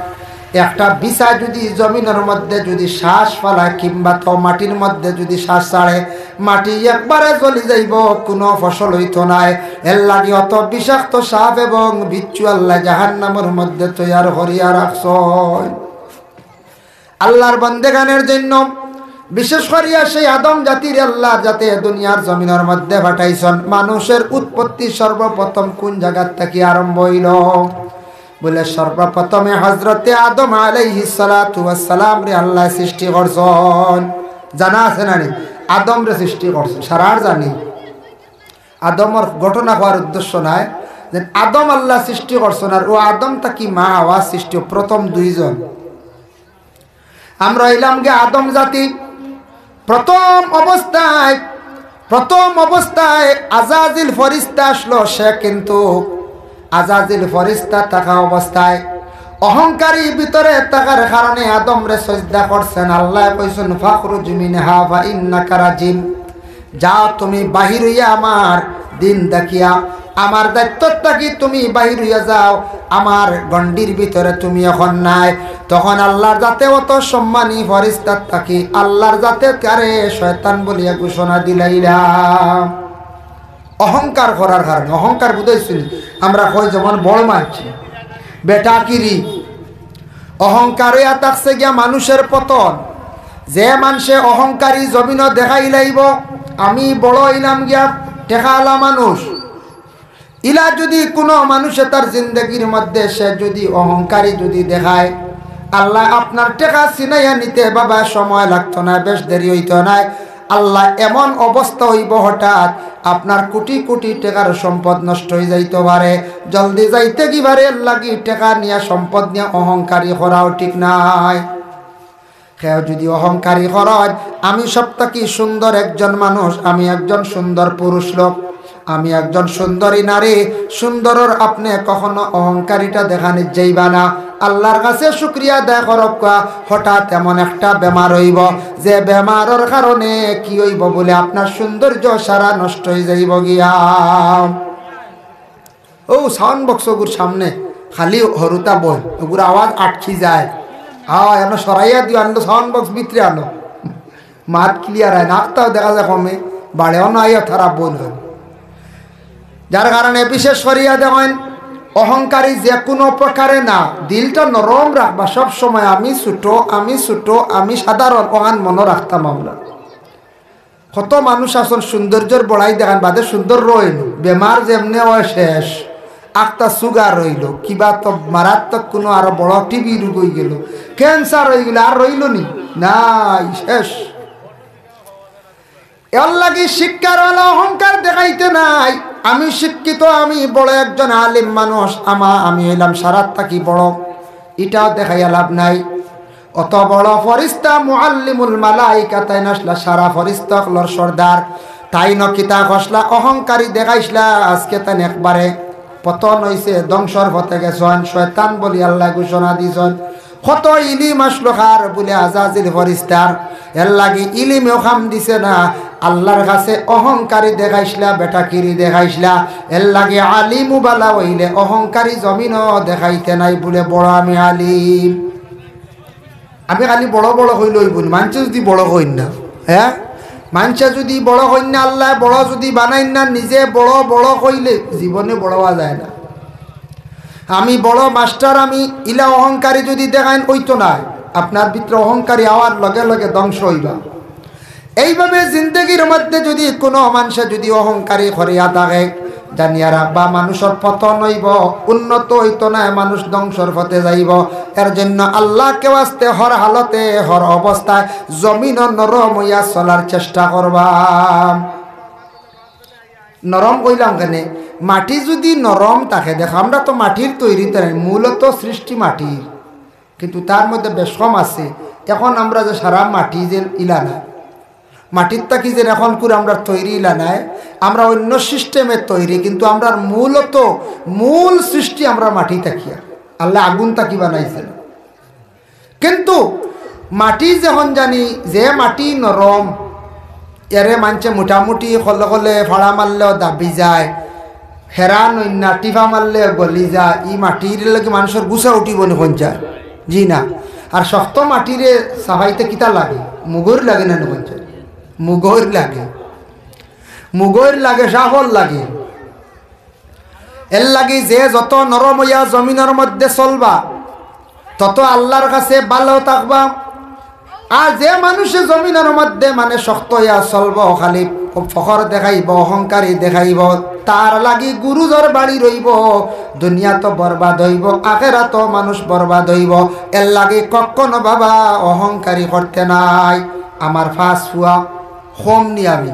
একটা বিছা যুদি জমিনর মধ্যে যুদি শ্বাস ফালায়, কিংবা তো মাটির মধ্যে যুদি শ্বাস ছাড়ে, মাটি একবারে জ্বলি যাইবো, কুনু ফসল অইতো নায়। এরলাগি অত বিষাক্ত সাপ এবং বিচ্ছু আল্লায় জাহান্নামর মধ্যে তৈয়ার করিয়া রাখছইন। আল্লার বন্দেগানর জইন্য, বিশেষ করিয়া সেই আদম জাতিরে আল্লায় যাতে দুনিয়ার জমিনর মধ্যে পাঠাইছইন, মানুষর উৎপত্তি সর্বপ্রথম কুন জাগাত থাকি আরম্ভ অইলো? বলে, সর্বপ্রথমে হজরতে আদম আলাইহিস সালাতু ওয়াস সালামরে আল্লায় সৃষ্টি করছইন। জানা আছে না নি? আদমরে সৃষ্টি করছইন, সারার জানি। আদমর ঘটনা কওয়ার উদ্দেশ্য নায়, যে আদম আল্লায় সৃষ্টি করছইন, আর অউ আদম থাকি মা হাওয়া সৃষ্টি, প্রথম দুইজন। আমরা অইলাম গি আদম জাতি। প্রথম অবস্থায়, প্রথম অবস্থায় আজাজিল ফিরিস্তা আছলো, সে কিন্তু আজাজিল ফিরিস্তা থাকা অবস্থায় অহংকারী ভিতরে থাকার কারণে আদমরে সজদা করছইন। আল্লায় কইছইন, "ফাখরুজ মিনহা ফাইন্নাকা রাজিম।" যাও তুমি বাহির অইয়া আমার দিন দেখিয়া, আমার দায়িত্ব থাকি তুমি বাহির অইয়া যাও, আমার গণ্ডির ভিতরে তুমি অখন নাই। তখন আল্লার জাতে অত সম্মানী ফিরিস্তার থাকি আল্লার জাতে তারে শয়তান বলিয়া ঘোষণা দিলাইলা। অহংকার করার কারণে, অহংকার বুঝাইছইন, আমরা কই যেমন বড় মানছি, বেটাকিরি, অহংকার অইয়া থাকছে গিয়া মানুষর পতন। যে মানষে অহংকারী জমিনো দেখাইলাইবো, আমি বড় অইলাম গিয়া টেকাআলা মানুষ। ইলা যুদি কুনু মানুষে তার জিন্দেগির মধ্যে সে যুদি অহংকারী যুদি দেখায়, আল্লায় আপনার টেকা ছিনাইয়া নিতে বাবা সময় লাগতো নায়, বেশ দেরি অইতো নায়। আল্লায় এমন অবস্থা অইবো হঠাৎ, আপনার কোটি কোটি টেকার সম্পদ নষ্ট অইযাইতো পারে। জলদি যাইতে গি পারে, এরলাগি টেকা নিয়া সম্পদ নিয়া অহংকারী করাও ঠিক নায়। কেউ যুদি অহংকারী করইন, আমি সব থাকি সুন্দর একজন মানুষ, আমি একজন সুন্দর পুরুষ লোক, আমি একজন সুন্দরী নারী, সুন্দরর আপনে কখনো অহংকারিতা দেখানিত যাইবা না। আল্লার কাছে শুকরিয়া আদায় করউক্কা, হঠাৎ এমন একটা বেমার অইবো, যে বেমারর কারণে কি অইবো বলে আপনার সৌন্দর্য সারা নষ্ট অইযাইবো গিয়া। অউ সাউন্ড বক্স অগুর সামনে খালি হুরুতা বইন, অগুর আওয়াজ আটকি যায়। হ্যাঁ, এনো সরাইয়া দিও, আনো সাউন্ড বক্স ভিতরে আনো। মাত ক্লিয়ার অয় না, তাও দেখা যায় কমে, বাড়েও না আইয়া তারা বইন অয়। যার কারণে বিশেষ করিয়া দেখইন, অহংকারী যে কুনু প্রকারে না, দিলটা নরম রাখবা সব সময়। আমি ছোট, আমি ছোট, আমি সাধারণ, অখান মনো রাখতাম আমরা। কত মানুষ আছইন সৌন্দর্যর বড়াই দেখাইন, বাদে সুন্দর রইন, বেমার যেমনে অয় শেষ। আখতা সুগার অইলো, কিবা তো মারাত্মক কুনু আরো বড় টিবি রোগ অইগেলো, ক্যান্সার অইগেলো, আর রইলো নি? নাই, শেষ। এরলাগি শিক্ষার অলা অহংকার দেখাইতে নাই। আমি শিক্ষিত, আমি বড় একজন আলিম মানুষ, আমা-, আমি অইলাম সারার থাকি বড়, ইটাও দেখাইয়া লাভ নাই। অত বড় ফিরিস্তা মুআল্লিমুল মালাইকা, তাইন আছলা সারা ফিরিস্তা অকলর সর্দার, তাইন কিতা করছলা, অহংকারী দেখাইছলা, আজকে তাইন একবারে পতন অইছে, ধ্বংসর পথে গেছইন, শয়তান বলি আল্লায় ঘোষণা দিছইন। কত ইলিম আছলো কার বলে আজাজিল ফিরিস্তার, এরলাগি ইলিমেও কাম দিছে না। আল্লার কাছে অহংকারী দেখাইছলা, বেটাকিরি দেখাইছলা, এরলাগি আলিমও বালা অইলে অহংকারী জমিনো দেখাইতে নাই বলে বড় আমি আলিম। আমি খালি বড় বড় কইলে অইবো নি? মানষে যুদি বড় কইন না, হ্যাঁ, মানষে যুদি বড় কইন না, আল্লায় বড় যুদি বানাইন না, নিজে বড় বড় কইলে জীবনে বড় অওয়া যায় না। আমি বড় মাস্টার, আমি ইলা অহংকারী যুদি দেখাইন, অইতো নায়। আপনার ভিতরে অহংকারী অওয়ার লগে লগে ধ্বংস অইবা। এইভাবে জিন্দেগির মধ্যে যুদি কুনু মানষে যুদি অহংকারী করিয়া থাকে, জানিয়া রাখবা, মানুষর পতন অইবো, উন্নত অইতো নায়, মানুষ ধ্বংসর পথে যাইবো। এর জন্য আল্লাহকে ওয়াস্তে হর হালতে, হর অবস্থায় জমিনো নরম অইয়া চলার চেষ্টা করবা। নরম কইলাম কেনে? মাটি যুদি নরম থাকে, দেখো, আমরা তো মাটির তৈরি, তাই মূলত সৃষ্টি মাটির, কিন্তু তার মধ্যে বেশ কম আছে। এখন আমরা যে সারা মাটি যে ইলা না, মাটির থাকি যে এখন করে আমরা তৈরি ইলা নায়, আমরা অন্য সিস্টেমে তৈরি, কিন্তু আমরার মূলত মূল সৃষ্টি আমরা মাটি থাকিয়া। আল্লায় আগুন থাকি বানাইছে না। কিন্তু মাটি যেখন জানি, যে মাটি নরম, এরে মানষে মোটামুটি কলে কলে ফাড়া মারলেও দাবি যায়, হেরা নইন্না টিফা মারলে গলি যায়। ই মাটির লাগি মানষর গুছা উঠিবো নি কইন চায়? জি না। আর শক্ত মাটিরে সাফাইতে কিতা লাগে? মুগর লাগে না নি কইন চায়? মুগর লাগে, মুগর লাগে, সাফল লাগে। এর লাগি যে যত নরম অইয়া জমিনর মধ্যে চলবা, তত আল্লার কাছে ভালা থাকবা। আর যে মানষে জমিনর মধ্যে মানে শক্ত অইয়া চলবো, খালি ফখর দেখাইবো, অহংকারী দেখাইবো, তার লাগি গুরুজর বাড়ি রইবো। দুনিয়াত বরবাদ অইবো, আখেরাতও মানুষ বরবাদ অইবো। এর লাগি কখনো বাবা অহংকারী করতে নাই। আমার পাঁচ পুয়া কম নি আমি,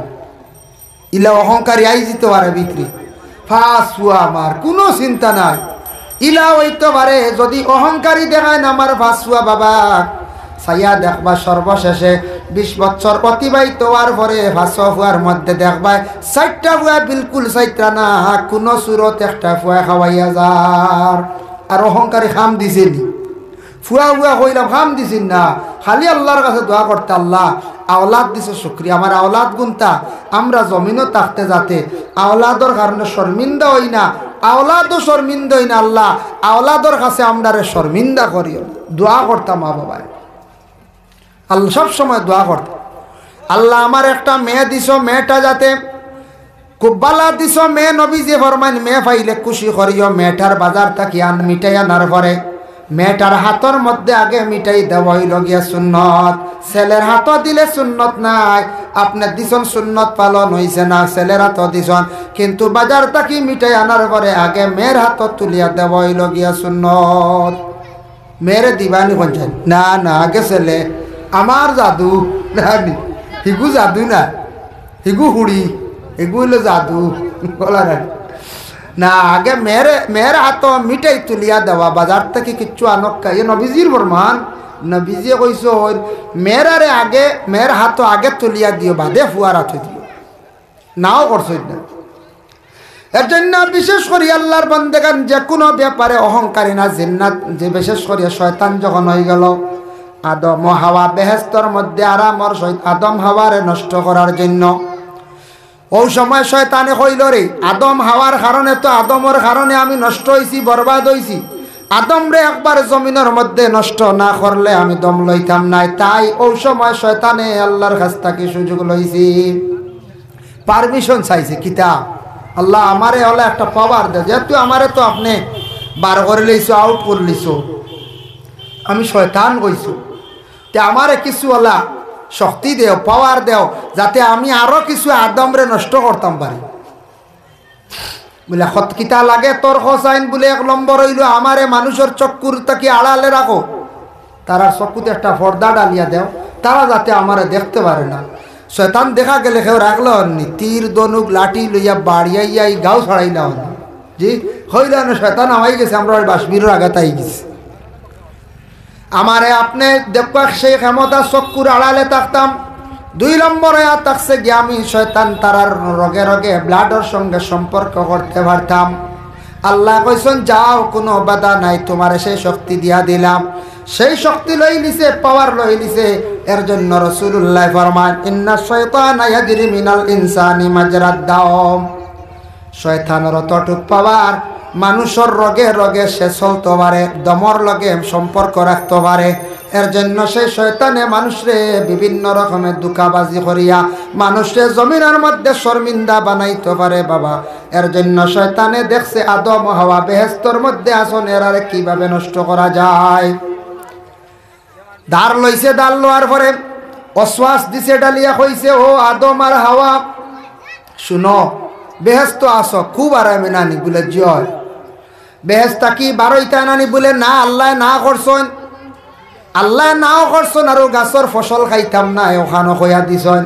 ইলা অহংকারী আইযিতো পারে ভিতরে। পাঁচ পুয়া আমার, কুনু চিন্তা নাই। ইলা অইতো পারে, যদি অহংকারী দেখাইন আমার পাঁচ পুয়া বাবা, চাইয়া দেখবা সর্বশেষে বিশ বছর অতিবাহিত অওয়ার পরে পাঁচ পুয়ার মধ্যে দেখবায় চাইরটা পুয়া বিলকুল চাইত্রা না, কুনু সুরত একটা পুয়া খাওয়াইয়া যার। আর অহংকারী কাম দিছে নি? পুয়া পুয়া কইলাম, কাম দিছইন না। খালি আল্লার কাছে দোয়া করতা, "আল্লা, আওলাদ দিছো, শুকরিয়া। আমার আওলাদ গুনতা আমরা জমিনো থাকতে যাতে আওলাদর কারণে শর্মিন্দা অই না, আওলাদও শর্মিন্দা অই না। আল্লা, আওলাদর কাছে আমরারে শর্মিন্দা করিও না।" দোয়া করতা মা বাবায়। আল্লা সব সময় দোয়া করতা, "আল্লা, আমার একটা মেয়ে দিছো, মেয়েটা যাতে খুব ভালা দিছো মেয়ে।" নবীজিয়ে ফরমাইন, "মেয়ে পাইলে খুশি করিও, মেয়েটার বাজার থাকি আন, মিঠাই আনার পরে মেয়েটার হাতর মধ্যে আগে মিঠাই দেওয়া অইলো গিয়া সুন্নত। ছেলের হাতো দিলে সুন্নত নাই, আপনে দিছন সুন্নত পালন অইছে না, ছেলের হাতো দিছন, কিন্তু বাজার থাকি মিঠাই আনার পরে আগে মেয়ের হাতো তুলিয়া দেওয়া অইলো গিয়া সুন্নত।" মেয়েরে দিবা নি কইন চাইন? না, না, আগে ছেলে। আমার জাদু, না নি? হিগু জাদু না, হিগু হুড়ি, হিগু অইলো জাদু। বলা না। না, আগে মেয়েরে, মেয়ের হাতো মিঠাই তুলিয়া দেওয়া, বাজার থাকি কিচ্ছু আনক্কা। ইয়ে নবীজির ফরমান, নবীজিয়ে কইছইন, "মেয়েরারে আগে, মেয়ের হাতো আগে তুলিয়া দিও, বাদে পুয়ার হাতো দিও।" নাও করছইন না। এর জন্য বিশেষ করি আল্লার বান্দেগান যে কুনু ব্যাপারে অহংকারী না, জিন্নাত যে বিশেষ করি শয়তান যখন অইগেলো, আদম ও হাওয়া বেহেস্তর মধ্যে আরামর সহিত আদম হাওয়ারে নষ্ট করার জন্য। অউ সময় শয়তানে কইলো, "রে, আদম হাওয়ার কারণে তো, আদমর কারণে আমি নষ্ট অইছি, বরবাদ অইছি। আদমরে একবার জমিনর মধ্যে নষ্ট না করলে আমি দম লইতাম নায়।" তাই অউ সময় শয়তানে আল্লার কাছ থাকি সুযোগ লইছি। Permission চাইছে, কিতা? "আল্লা, আমারে অলা একটা power দেও, যেহেতু আমারে তো আপনে বার করিলাইছো, out করিলাইছো, আমি শয়তান অইছি, তে আমারে কিছু অলা শক্তি দেও, power দেও, যাতে আমি আরো কিছু আদমরে নষ্ট করতাম পারি।" বুলে, "কত কিতা লাগে তোর হোসাইন?" বুলে, "এক নম্বর অইলো আমারে মানুষর চক্ষুর থাকি আড়ালে রাখো, তারার চক্ষুত একটা পর্দা ডালিয়া দেও, তারা যাতে আমারে দেখতে পারে না।" শয়তান দেখা গেলে কেউ রাখলা অননি, তীর, ধনুক, লাঠি লইয়া বাড়িয়াইয়া ই গাউ ছাড়াইলা অননি। জি, কইলা না, শয়তান আমাই গেছে, আমরা ওই বাসবিরর আঘাত আই গেছি। আমারে আপনে দেখবা সেই ক্ষমতা চক্ষুর আড়ালে থাকতাম। দুই নম্বরে আর থাকছে গিয়া আমি শয়তান তারার রগে রগে blood-র সঙ্গে সম্পর্ক করতে পারতাম। আল্লায় কইছইন, "যাও, কুনু বাধা নাই, তুমারে সেই শক্তি দিয়া দিলাম।" সেই শক্তি লইলিছে, power লইলিছে। এর জন্য রাসুলুল্লায় ফরমান, "ইন্না শাইতানা ইয়াজরি মিনাল ইনসানি মাজরাদ দাম।" শয়তানর অতটুক power, মানুষর রগে রগে সে চলতো পারে, দমর লগে সম্পর্ক রাখতো পারে। এর জন্য সেই শয়তানে মানুষরে বিভিন্ন রকমের ধুকাবাজি করিয়া মানুষরে জমিনর মধ্যে শর্মিন্দা বানাইতো পারে বাবা। এর জন্য শয়তানে দেখছে আদম ও হাওয়া বেহেস্তর মধ্যে আছইন, এরারে কিভাবে নষ্ট করা যায়। দার লইছে, দার লওয়ার পরে ওয়াসওয়াস দিছে, ডালিয়া কইছে, "ও আদম আর হাওয়া, শুনো, বেহেস্তো আছো, খুব আরামে নানি?" বুলে, "জি অয়।" "বেহেস্ত থাকি বারইতা নানি?" বুলে, "না, আল্লায় না করছইন।" "আল্লায় নাও করছইন, আর অউ গাছর ফসল খাইতাম না, অখানও কইয়া দিছইন।"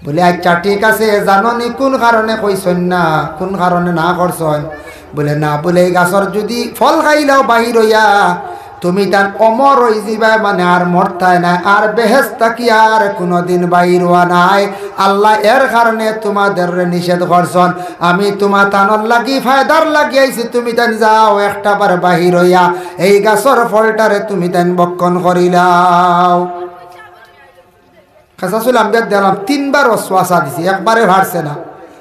বুলে, "আচ্ছা, ঠিক আছে, জানো নি কুন কারণে কইছইন না, কুন কারণে না করছইন?" বুলে, "না।" বুলে, "এই গাছর যুদি ফল খাইলাও বাহির অইয়া, তুমি তান অমর অইযিবায়, মানে আর মরতায় নায়, আর বেহেশত থাকি আর কুনুদিন বাইর অওয়া নায়। আল্লায় এর কারণে তুমাদেররে নিষেধ করছইন। আমি তুমা তানর লাগি, ফায়দার লাগি আইছি, তুমি তান যাও, একটা বার বাহির অইয়া এই গাছর ফলটারে তুমি তান ভক্ষণ করিলাও। কাসাসুল আম্বিয়াত দেখলাম তিনবার ওয়াসওয়াসা দিছে, একবারে পারছে না।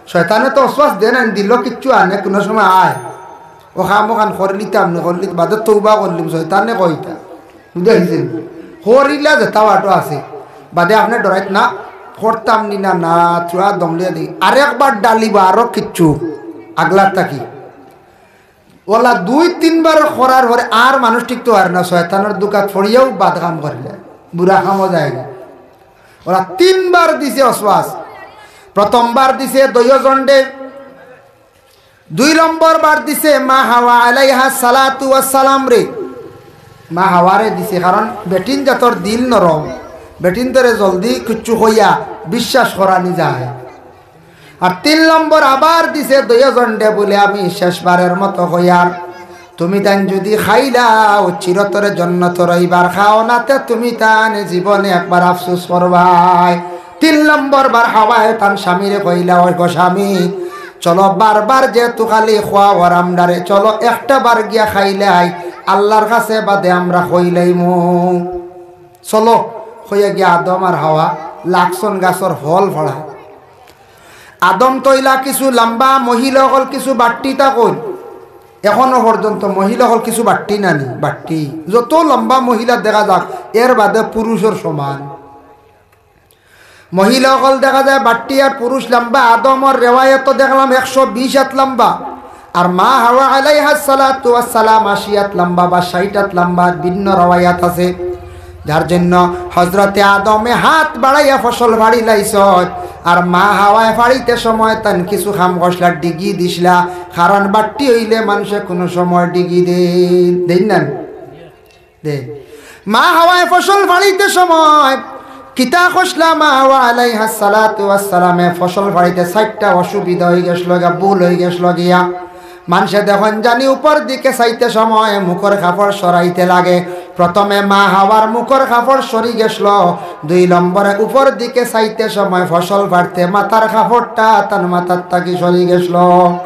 শয়তানে তো ওয়াসওয়াস দেয় না, দিল কিচ্ছু আনে, কুনু সময় আয়, ও কাম অখান করিলিতাম নি, করিলিত বাদে তওবা করিলিম, শয়তানে কইতা। বুঝাইছেন? করিলা যেতা বাটো আছে, বাদে আপনে ডরাইত না, করতাম নি না, না, থুড়া দমলিয়া দি। আরেকবার ডালিবা, আরো কিচ্ছু, আগলার থাকি। ওলা দুই তিনবার করার পরে আর মানুষ টিকতো পারে না, শয়তানর ধুকাত পড়িয়াউ বাদ কাম করিলে, বুরা কামো যায় না। ওলা তিনবার দিছে ওয়াসওয়াস। প্রথমবার দিছে দৈবজনরে, দুই নম্বর বার দিছে মা হাওয়া আলাইহা সালাতু ওয়াসসালামরে। মা হাওয়ারে দিছে, কারণ বেটিন জাতর দিল নরম, বেটিনতরে জলদি কিচ্ছু কইয়া বিশ্বাস করানি যায়। আর তিন নম্বর আবার দিছে দৈবজনরে, বুলে, আমি শেষবারের মতো কইয়ার, তুমি তান যুদি খাইলাও, চিরতরে জন্নতর অইবায়, খাও না তে তুমি তান জীবনে একবার আফসোস করবায়। তিন নম্বর বার হাওয়ায় তান স্বামীরে কইলা, "ওই গো স্বামী, চলো, বারবার যেহেতু খালি খোয়াওর আমরারে, চলো একটা বার গিয়া খাইলাই, আল্লার কাছে বাদে আমরা কইলাইমু।" চলো, কইয়া গিয়া আদম আর হাওয়া লাগছইন গাছর ফল ফাড়া। আদম তো অইলা কিছু লম্বা, মহিলা অকল কিছু বাট্টি থাকইন। এখনো পর্যন্ত মহিলা অকল কিছু বাট্টি নানি, বাট্টি। যত লম্বা মহিলা দেখা যাক, এর বাদে পুরুষর সমান। মহিলা অকল দেখা যায় বাট্টি আর পুরুষ লম্বা। আদমর রেওয়ায়তো দেখলাম একশো বিশ আত লম্বা, আর মা হাওয়া আলাইহা সালাতু ওয়াসসালাম আশি আত লম্বা বা ষাইট আত লম্বা, ভিন্ন রেওয়ায়াত আছে। যার জন্য হজরতে আদমে হাত বাড়াইয়া ফসল ফাড়িলাইছইন, আর মা হাওয়ায় ফাড়িতে সময় তান কিছু কাম করছলা, ডিগি দিছলা, কারণ বাট্টি অইলে মানষে কুনু সময় ডিগি দেইন, দেইন না? দে। মা হাওয়ায় ফসল ফাড়িতে সময় কিতা করছলা? মা হাওয়া আলাইহা সালাতু ওয়াসসালামে ফসল ফাড়িতে চাইরটা অসুবিধা অইগেছলো গিয়া, ভুল অইগেছলো গিয়া। মানষে দেখইন জানি উপর দিকে চাইতে সময় মুখর কাপড় সরাইতে লাগে। প্রথমে মা হাওয়ার মুখর কাপড় সরি গেছলো, দুই নম্বরে উপর দিকে চাইতে সময় ফসল ফাড়তে মাথার কাপড়টা তান মাথার থাকি সরি গেছলো।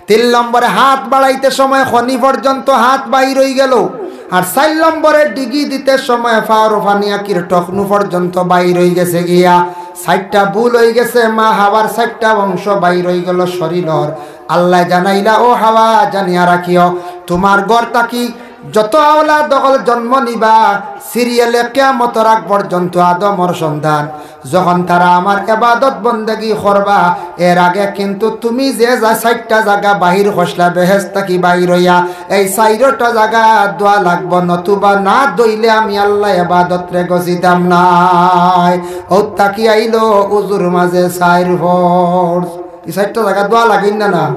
তিন নম্বরে হাত বাড়াইতে সময় খনি পর্যন্ত হাত বাইর অইগেলো, আর চাইর নম্বরে ডিগি দিতে সময় ফাওর ফানি আকির টকনু পর্যন্ত বাইর অইগেছে গিয়া। চাইরটা ভুল অইগেছে, মা হাওয়ার চাইরটা অংশ বাইর অইগেলো শরীলর। আল্লায় জানাইলা, "ও হাওয়া, জানিয়া রাখিও, তুমার ঘর থাকি যত আওলাদ অকল জন্ম নিবা, সিরিয়ালে কিয়ামতর আগ পর্যন্ত আদমর সন্তান, যখন তারা আমার এবাদত বন্দেগি করবা, এর আগে কিন্তু তুমি যে যা চাইরটা জাগা বাহির করছলা বেহেশত থাকি বাইর অইয়া, এই চাইরোটা জাগাত ধোয়া লাগবো, নতুবা না ধইলে আমি আল্লায় এবাদতরে গছিতাম নায়।" অউ থাকি আইলো অজুর মাঝে চাইর ফরজ। ই চাইরটা জাগাত ধোয়া লাগে না, না?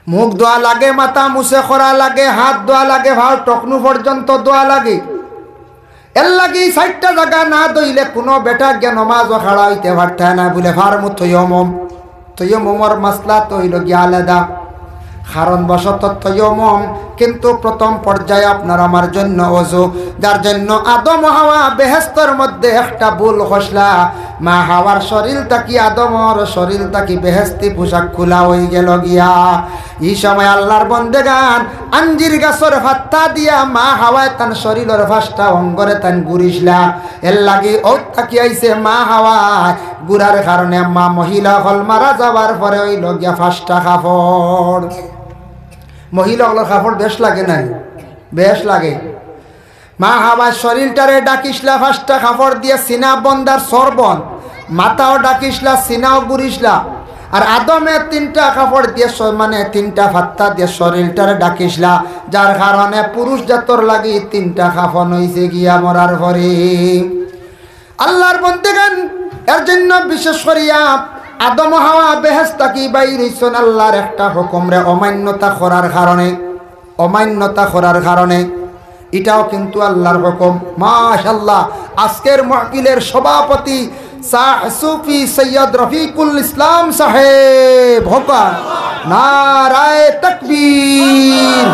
মুখ ধোয়া লাগে, মাথা মুছে করা লাগে, হাত ধোয়া লাগে, ফাওর টকনু পর্যন্ত ধোয়া লাগে। এরলাগি চাইরটা জাগা না ধইলে কুনু বেটা গিয়া নমাজো খাড়া অইতে পারতা না, বুলে ফারমু তৈয়মম। তৈয়মমর মাসলা তো অইলো গিয়া আলাদা। কারণবশত তৈয়মম, কিন্তু প্রথম পর্যায়ে আপনার আমার জন্য অজু। যার জন্য আদম হাওয়া বেহেশতর মধ্যে একটা ভুল করছলা, মা হাওয়ার শরীল থাকি, আদমর শরীল থাকি বেহেশতি পোশাক খুলা অইগেলো গিয়া। ই সময় আল্লার বন্দেগান আঞ্জির গাছর ফাত্তা দিয়া মা হাওয়ায় তান শরীলর পাঁচটা অঙ্গরে তান ঘুরিছলা। এরলাগি অউ থাকি আইছে মা হাওয়ায় ঘুরার কারণে মা মহিলা অকল মারা যাওয়ার পরে অইলো গিয়া পাঁচটা কাপড়। মহিলা অকলর কাপড় বেশ লাগে নাই? বেশ লাগে। মা হাওয়ায় শরীলটারে ঢাকিছলা পাঁচটা কাপড় দিয়া, সিনা বন্দ আর সর বন্দ, মাথাও ঢাকিছলা, সিনাও ঘুরিছলা। আর আদমে তিনটা কাপড় দিয়া শ-, মানে তিনটা ফাত্তা দিয়া শরীলটারে ঢাকিছলা, যার কারণে পুরুষ জাতর লাগি তিনটা কাফন অইছে গিয়া মরার পরে। আল্লার বন্দেগান, এর জন্য বিশেষ করিয়া আদম হাওয়া বেহেশত থাকি বাইর অইছইন আল্লার একটা হুকুমরে অমান্যতা করার কারণে, অমান্যতা করার কারণে। ইটাও কিন্তু আল্লার হুকুম। মাশাআল্লাহ, আজকের মাহফিলের সভাপতি শাহ সুফি সৈয়দ রফিকুল ইসলাম সাহেব, হকা, নারায়ে তাকবীর।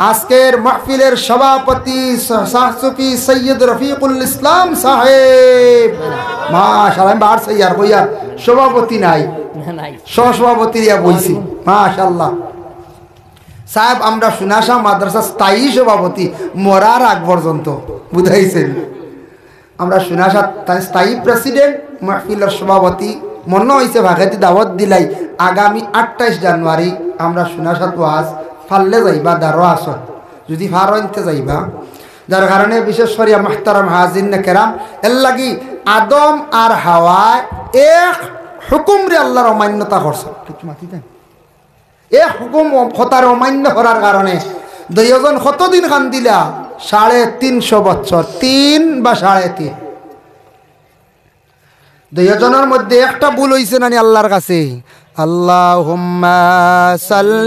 আজকের মাহফিলের সভাপতি স-, শাহ সুফি সৈয়দ রফিকুল ইসলাম সাহেব। মাশাআল্লাহ, আমি বার সৈয়ার কইয়ার সভাপতি নাই, না, নাই। সহসভাপতি ইয়া বইছি। মাশাআল্লাহ। সাহেব, আমরা সুনাশা মাদ্রাসা স্থায়ী সভাপতি মরার আগ পর্যন্ত, বুঝাইছেন? আমরা সুনাশাত তাই স্থায়ী প্রেসিডেন্ট, মাহফিলর সভাপতি, মনে হইছে ভাগেতি দাওয়াত দিলাই, আগামী আঠাইশ জানুয়ারি আমরা সুনাশাত ওয়াজ, পারলে যাইবা, দারো আছো, যদি পারো ইনতে যাইবা। যার কারণে বিশেষ করিয়া মুহতারাম হাজিরিনে কেরাম, এর লাগি আদম আর হাওয়ায় এক হুকুমরে আল্লাহর অমান্যতা করছে। কিছু মাতি দেন। এক হুকুম অ-, কথার অমান্য করার কারণে দুইজন কতদিন কান্দিলা? সাড়ে তিনশো বছর, তিন বা সাড়ে তিন। দুইজনের মধ্যে একটা ভুল হইছে নানি আল্লাহর কাছে? আল্লাহুম্মা সাল্লি